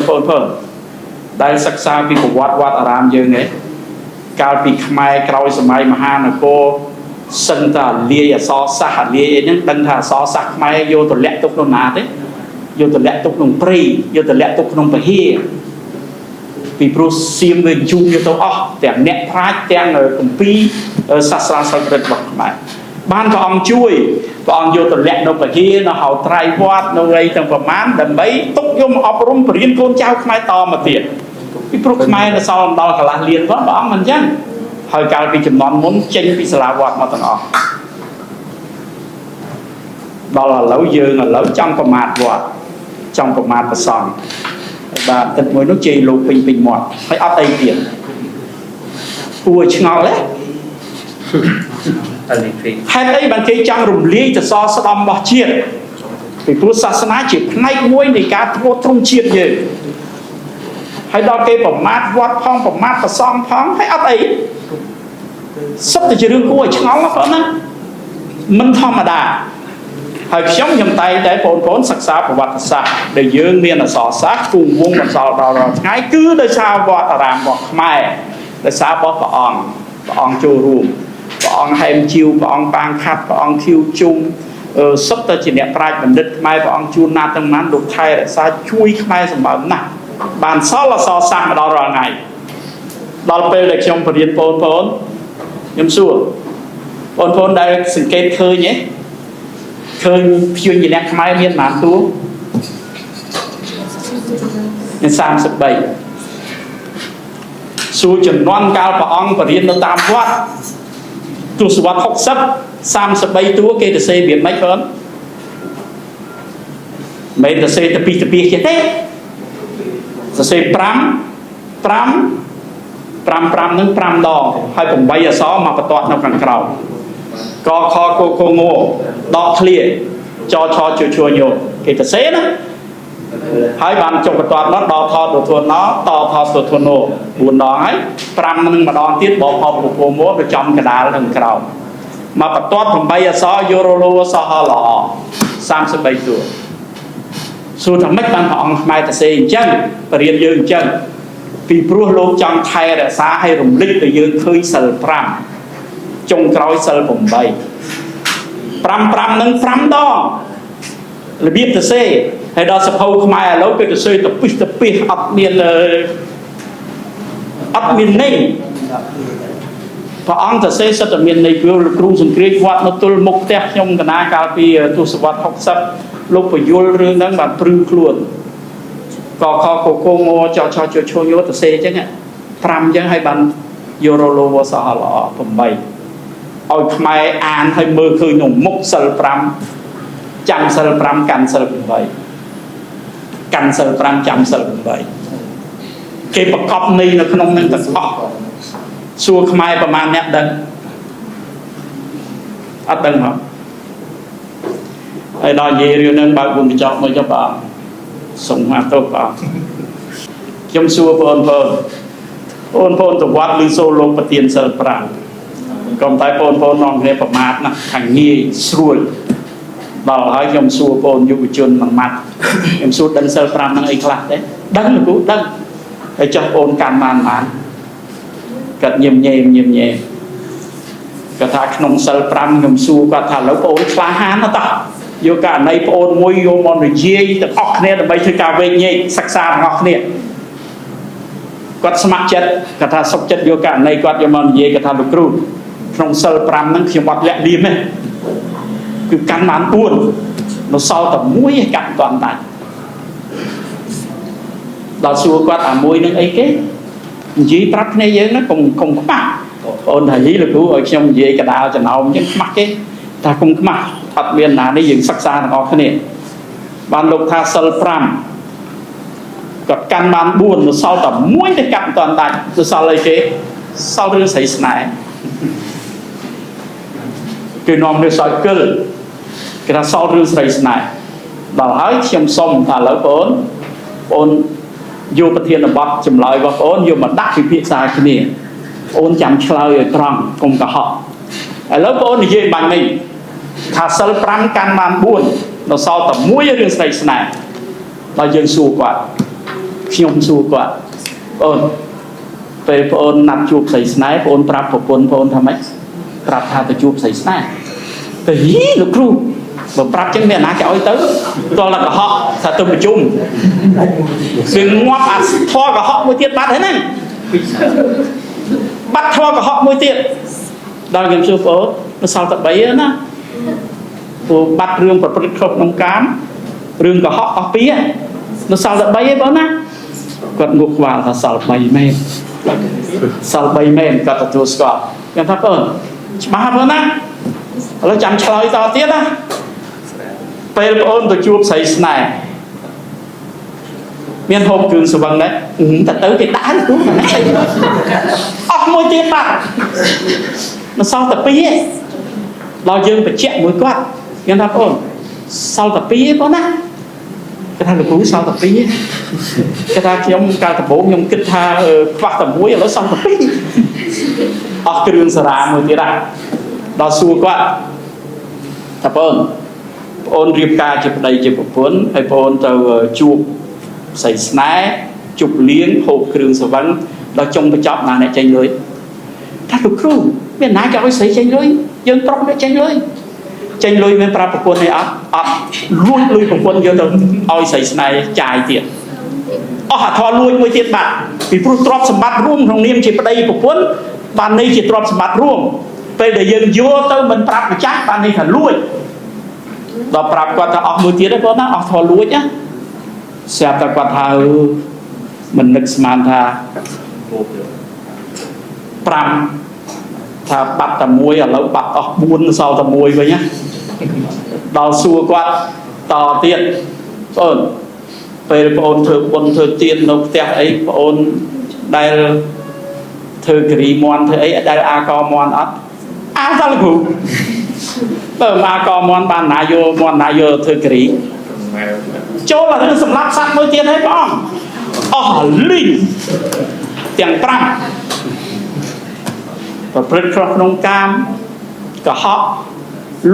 បងប្អូនដែលសិក្សាពីប្រវត្តិវត្តអារាមយើងឯងកាលពីខ្មែរក្រោយសម័យមហានគរសឹងតែលាយអសរសាស្ត្រលាយអីហ្នឹងដឹងថាអសរសាស្ត្រខ្មែរយកទៅលាក់ទុកក្នុងណាទេយកទៅលាក់ទុកក្នុងព្រៃយកទៅលាក់ទុកក្នុងពហិពីព្រោះសៀមវាជូនយកទៅអស់ទាំងអ្នកប្រាជ្ញទាំងគម្ពីរសាស្ត្រាសិល្បរបស់ខ្មែរបានព្រះអង្គជួយព្រះអង្គយកទៅលាក់នៅពហិនៅហៅត្រៃវត្តនៅអីទាំងប្រមាណដើម្បីទុកយកមកអប់រំបរៀនកូនចៅខ្មែរតមកទៀតពីព្រោះខ្មែរនៅសល់ដល់កន្លះលានផងព្រះអង្គមិនអញ្ចឹងហើយកាលពីចំនួនមុនចេញពីសាលាវត្តមកទាំងអស់ដល់ឥឡូវយើងឥឡូវចង់ប្រមាថវត្តចង់ប្រមាថព្រះសង្ឃបាទទឹកមួយនោះជ័យលោកពេញពេញមាត់ហើយអត់អីទៀតគួរឆ្ងល់ទេហេតុអីបានគេចង់រំលាយសសរស្ដំរបស់ជាតិពីព្រោះសាសនាជាផ្នែកមួយនៃការត្រួតត្រងជាតិយើងហើយដល់គេប្រមាថវត្តផងប្រមាថព្រះសង្ឃផងហើយអត់អីសុទ្ធតែជារឿងគួរឲ្យឆ្ងល់ណាបងណាមិនធម្មតាហើយខ្ញុំតែងតែបងប្អូនសិក្សាប្រវត្តិសាស្ត្រដែលយើងមានអក្សរសាស្ត្រគង់វង្សបន្សល់ដល់រាល់ថ្ងៃគឺដោយសារវត្តអារាមរបស់ខ្មែរដោយសាររបស់ព្រះអង្គព្រះអង្គចូលរួមព្រះអង្គហែមជីវព្រះអង្គប៉ាងខាត់ព្រះអង្គខៀវជុំសុទ្ធតែជាអ្នកប្រាជ្ញបណ្ឌិតខ្មែរព្រះអង្គជួនណាតទាំងម៉ានលោកថែរក្សាជួយខ្មែរសម្បើមណាស់បានសល់អក្សរសាស្ត្រមកដល់រាល់ថ្ងៃដល់ពេលដែលខ្ញុំបរៀនបងប្អូនខ្ញុំសួរបងប្អូនដែលសង្កេតឃើញទេឃើញព្យញ្ជនៈខ្មែរមានប៉ុន្មានតួមាន33សួរចំនួនកាលព្រះអង្គបរៀននៅតាមវត្តទសវត្ស60 33តួគេទៅសេវាមិនបងមិនទៅសេទៅពីទៅពីចេះទេសរសេរ5 5 5 5នឹង5ដងហើយ8អក្សរមកបន្ទាត់នៅខាងក្រោមកខកកងដកឃ្លាចឆជជួញោគេទៅសេណាហើយបានចុះបន្ទាត់មកដថទធនណតថទធនណ4ដងហើយ5នឹងម្ដងទៀតបបពពមកទៅចំកដាលនឹងក្រោមមកបន្ទាត់8អក្សរយករលអសហល្អ33តួសួរថាម៉េចបានព្រះអង្គខ្មែរទៅសេអញ្ចឹងបរៀនយើងអញ្ចឹងពីព្រោះលោកចង់ថែរក្សាឲ្យរំលឹកទៅយើងឃើញសិល5ចុងក្រោយសិល8 5 5នឹង5ដងរបៀបទៅសេហើយដល់សភៅខ្មែរឥឡូវគេទៅសេទៅពិសទៅពិសអត់មានអត់មានន័យព្រះអង្គទៅសេសិតតែមានន័យព្រោះលោកគ្រូសង្គ្រាចវត្តនៅទល់មុខផ្ទះខ្ញុំកណាកាលពីទសវត្ស60លោកពយល់រឿងហ្នឹងបានព្រឺខ្លួនកខកកងចឆជឈញទៅសេអញ្ចឹង5អញ្ចឹងហើយបានយករលោវសហល្អ8ឲ្យខ្មែរអានឲ្យមើលឃើញក្នុងមុខសិល5ចាំសិល5កាន់សិល8កាន់សិល5ចាំសិល8គេប្រកបន័យនៅក្នុងនឹងទាំងអស់សួរខ្មែរប្រមាណអ្នកដឹងអត់ដឹងហ៎ហើយដល់និយាយរឿងហ្នឹងបើកវងកញ្ចក់មួយចុះបងសូមអាទោសបងខ្ញុំសួរបងប្អូនបងប្អូនទៅវត្តឬសូលោកប្រទានសិល5ក៏តែបងប្អូននាំគ្នាប្រមាថណាស់ខាងងាយស្រួលដល់ហើយខ្ញុំសួរបងយុវជនមួយម៉ាត់ខ្ញុំសួរដឹងសិល5ហ្នឹងអីខ្លះទេដឹងលោកគ្រូដឹងហើយចុះបងកាន់បានបានគាត់ញឹមញែមញឹមញែមគាត់ថាក្នុងសិល5ខ្ញុំសួរគាត់ថាឥឡូវបងក្លាហានណាស់តោះយកករណីប្អូនមួយយកមកនិយាយទាំងអស់គ្នាដើម្បីធ្វើការវែកញែកសិក្សាទាំងអស់គ្នាគាត់ស្ម័គ្រចិត្តគាត់ថាសុខចិត្តយកករណីគាត់យកមកនិយាយគាត់ថាលោកគ្រូក្នុងសិល5ហ្នឹងខ្ញុំអត់លាក់លៀមទេគឺកាន់បាន4នៅសល់តែមួយឯងកាន់មិនតាន់ដាច់ដល់សួរគាត់អាមួយនឹងអីគេនិយាយប្រាប់គ្នាយើងណាកុំខ្មាស់បងថាយីលោកគ្រូឲ្យខ្ញុំនិយាយកដាលចំណោមអញ្ចឹងខ្មាស់គេថាកុំខ្មាស់អត់មានណានេះយើងសិក្សាទាំងអស់គ្នាបានលោកថាសិល5គាត់កាន់បាន4នៅសល់តែមួយតែកាត់មិនតាន់ដាច់នៅសល់អីគេសល់រឿងស្រីស្នេហ៍គេនាំគ្នាសើចកិលគេថាសល់រឿងស្រីស្នេហ៍ដល់ហើយខ្ញុំសុំថាឥឡូវបងបងយកប្រធានបទចម្លើយរបស់បងយកមកដាក់ពិភាក្សាគ្នាបងចាំឆ្លើយឲ្យត្រង់កុំកុហកឥឡូវបងនិយាយបាញ់មិញថាសិល5កាន់បាន4នៅសល់តែមួយរឿងស្រីស្នេហ៍ដល់យើងសួរគាត់ ខ្ញុំសួរគាត់បងពេលបងអូនណាត់ជួបស្រីស្នេហ៍បងអូនប្រាប់ប្រពន្ធបងអូនថាម៉េចប្រាប់ថាទៅជួបស្រីស្នេហ៍ទៅហីលោកគ្រូបើប្រាប់ចឹងមានអាណាគេឲ្យទៅតលតែកុហកថាទៅប្រជុំវាងាប់អាធរកុហកមួយទៀតបាត់ហើយហ្នឹងបាត់ធរកុហកមួយទៀតដល់ខ្ញុំសួរបងអូនសល់តែ3ណាព្រោះបាត់រឿងប្រព្រឹត្តខុសក្នុងកាមរឿងកុហកអស់2នៅសល់តែ3ឯងបងណាគាត់ងក់ក្បាលថាសល់3មែនសល់3មែនគាត់ទទួលស្គាល់ខ្ញុំថាបងច្បាស់បងណាឥឡូវចាំឆ្លើយតទៀតណាពេលបងអូនទៅជួបស្រីស្នេហ៍មានហូបគ្រឿងស្វឹងដែរតែទៅគេដាក់ទូណាអស់មួយទៀតបាត់នៅសល់តែ2ឯងដល់យើងបញ្ជាក់មួយគាត់ខ្ញុំថាបងអូនសល់តែ2ឯងបងណាគេថាលោកគ្រូសល់តែ2គេថាខ្ញុំកាលដំបូងខ្ញុំគិតថាខ្វះតែមួយឥឡូវសល់តែ2អស់គ្រឿងសារ៉ាមួយទៀតដល់សួរគាត់ថាបងអូនរៀបការជាប្តីជាប្រពន្ធហើយបងអូនទៅជួបស្រីស្នេហ៍ជប់លៀងហូបគ្រឿងស្វឹងដល់ចុងបញ្ចប់ណាអ្នកចេញលុយថាលោកគ្រូមានណាគេឲ្យស្រីចេញលុយយើងប្រុសអ្នកចេញលុយចេញលុយមានប្រាប់ប្រពន្ធឯអត់អត់លួចលុយប្រពន្ធយកទៅឲ្យស្រីស្នេហ៍ចាយទៀតអស់អាធរលួចមួយទៀតបាត់ពីព្រោះទ្រព្យសម្បត្តិរួមក្នុងនាមជាប្តីប្រពន្ធបានន័យជាទ្រព្យសម្បត្តិរួមពេលដែលយើងយកទៅមិនប្រាប់ម្ចាស់បានន័យថាលួចដល់ប្រាប់គាត់ថាអស់មួយទៀតទេបងណាអស់ធរលួចណាស្រាប់តែគាត់ថាមិននឹកស្មានថា5ថាបាត់តែមួយឥឡូវបាត់អស់4សល់តែមួយវិញណាដល់សួរគាត់តទៀតបងពេលបងអូនធ្វើបុណ្យធ្វើទាននៅផ្ទះអីបងអូនដែលធ្វើគិរីមន់ធ្វើអីដែលអាកមន់អត់អាដល់លោកគ្រូបើអាកមន់បានណាយកមន់ណាយកធ្វើគិរីចូលដល់រឿងសម្លាប់សត្វមួយទៀតហើយបងអស់លីងទាំង5ប្រព្រឹត្តខុសក្នុងកាមកុហក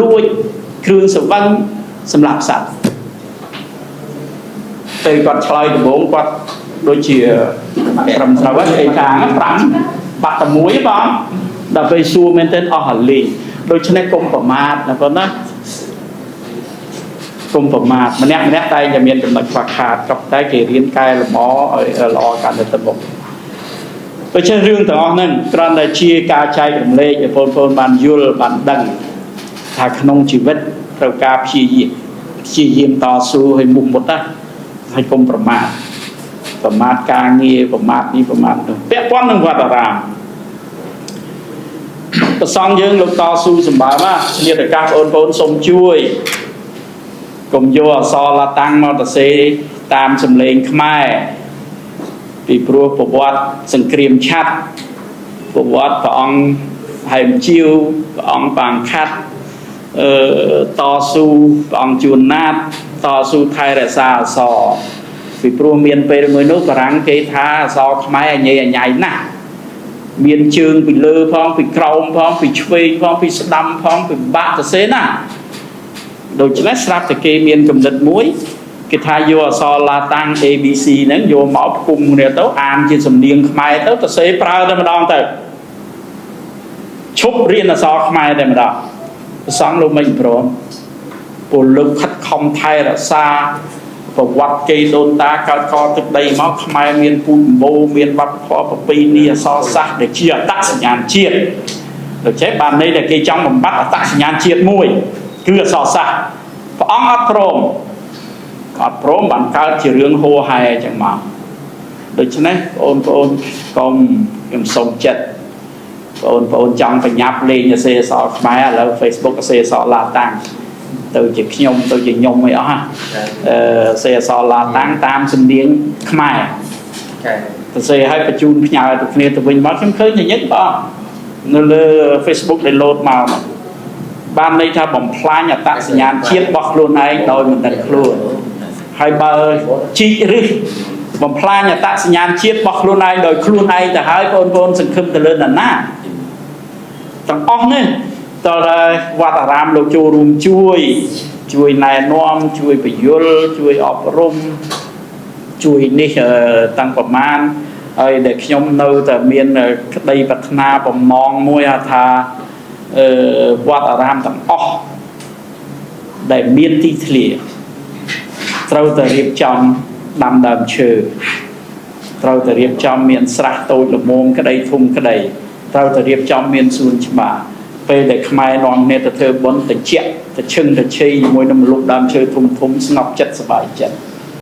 លួចគ្រឿងសវឹងសម្លាប់សត្វពេលគាត់ឆ្លើយដំបូងគាត់ដូចជាត្រឹមត្រូវហើយអីខាង5បាត់តែមួយបងដល់ពេលសួរមែនទែនអស់អាលីងដូច្នេះកុំប្រមាទណាបងណាកុំប្រមាទម្នាក់ម្នាក់តែងតែមានចំណុចខ្វះខាតក៏តែគេរៀនកែលម្អឲ្យល្អកាន់តែទៅមុខដូច្នេះរឿងទាំងអស់ហ្នឹងគ្រាន់តែជាការចែករំលែកឲ្យបងប្អូនបានយល់បានដឹងថាក្នុងជីវិតត្រូវការព្យាយាមតស៊ូឲ្យមុខមុតណាហើយកុំប្រមាទប្រមាទការងារប្រមាទនេះប្រមាទនោះពាក់ព័ន្ធនឹងវត្តអារាមប្រសង់យើងលោកតស៊ូសម្បើមណាឆ្លៀតឱកាសបងប្អូនសូមជួយកុំយកអក្សរឡាតាំងមកសរសេរតាមសម្លេងខ្មែរពីព្រោះប្រវត្តិសង្គ្រាមឆាត់ប្រវត្តិព្រះអង្គហែមជាវព្រះអង្គបាងខាត់តស៊ូព្រះអង្គជួនណាតតស៊ូថែរក្សាអក្សរពីព្រោះមានពេលមួយនោះបារាំងគេថាអក្សរខ្មែរអញញ៉ៃណាស់មានជើងពីលើផងពីក្រោមផងពីឆ្វេងផងពីស្ដាំផងពិបាកសរសេរណាស់ដូច្នេះស្រាប់តែគេមានគំនិតមួយគេថាយកអក្សរឡាតាំង ABC ហ្នឹងយកមកផ្គុំគ្នាទៅអានជាសំនៀងខ្មែរទៅសរសេរប្រើតែម្ដងទៅឈប់រៀនអក្សរខ្មែរតែម្ដងព្រះសង្ឃលោកមិនព្រមពលលោកខិតខំថែរក្សាប្រវត្តិគេដូនតាកើតកទឹកដីមកខ្មែរមានពូជម្បូរមានវប្បធម៌ប្រពៃណីអក្សរសាស្ត្រដែលជាអត្តសញ្ញាណជាតិដូច្នេះបានន័យថាគេចង់បំបត្តិអត្តសញ្ញាណជាតិមួយគឺអក្សរសាស្ត្រព្រះអង្គអត់ព្រមបានកើតជារឿងហោហែចឹងមកដូច្នេះបងប្អូនកុំខ្ញុំសូមចិត្តបងប្អូនចង់បញ្ញាប់លេងអក្សរខ្មែរឥឡូវ Facebook អក្សរឡាតាំងទៅជាខ្ញុំទៅជាខ្ញុំអីអស់អក្សរឡាតាំងតាមសំនៀងខ្មែរសរសេរឲ្យបញ្ជូនផ្ញើទៅគ្នាទៅវិញមកខ្ញុំឃើញញញឹមបងនៅលើ Facebook ដែលលោតមកបានន័យថាបំផ្លាញអត្តសញ្ញាណជាតិរបស់ខ្លួនឯងដោយមិនដឹងខ្លួនហើយបើជីកឫសបំផ្លាញអត្តសញ្ញាណជាតិរបស់ខ្លួនឯងដោយខ្លួនឯងទៅហើយបងប្អូនសង្ឃឹមទៅលើនរណាទាំងអស់នេះតើវត្តអារាមលោកចូលរួមជួយជួយណែនាំជួយពយល់ជួយអប់រំ ជួយនេះតាំងប្រមាណហើយដែលខ្ញុំនៅតែមានក្តីប្រាថ្នាបំណងមួយថាអឺវត្តអារាមទាំងអស់ដែលមានទីធ្លាត្រូវតែរៀបចំដាំដើមឈើត្រូវតែរៀបចំមានស្រះតូចល្មមក្តីធំក្តីត្រូវតែរៀបចំមានសួនច្បារពេលដែលខ្មែរនាំគ្នាទៅធ្វើបុណ្យតិចទៅឈឹងទៅឈីជាមួយនឹងម្លប់ដើមឈើធំធំស្ងប់ចិត្តសប្បាយចិត្ត។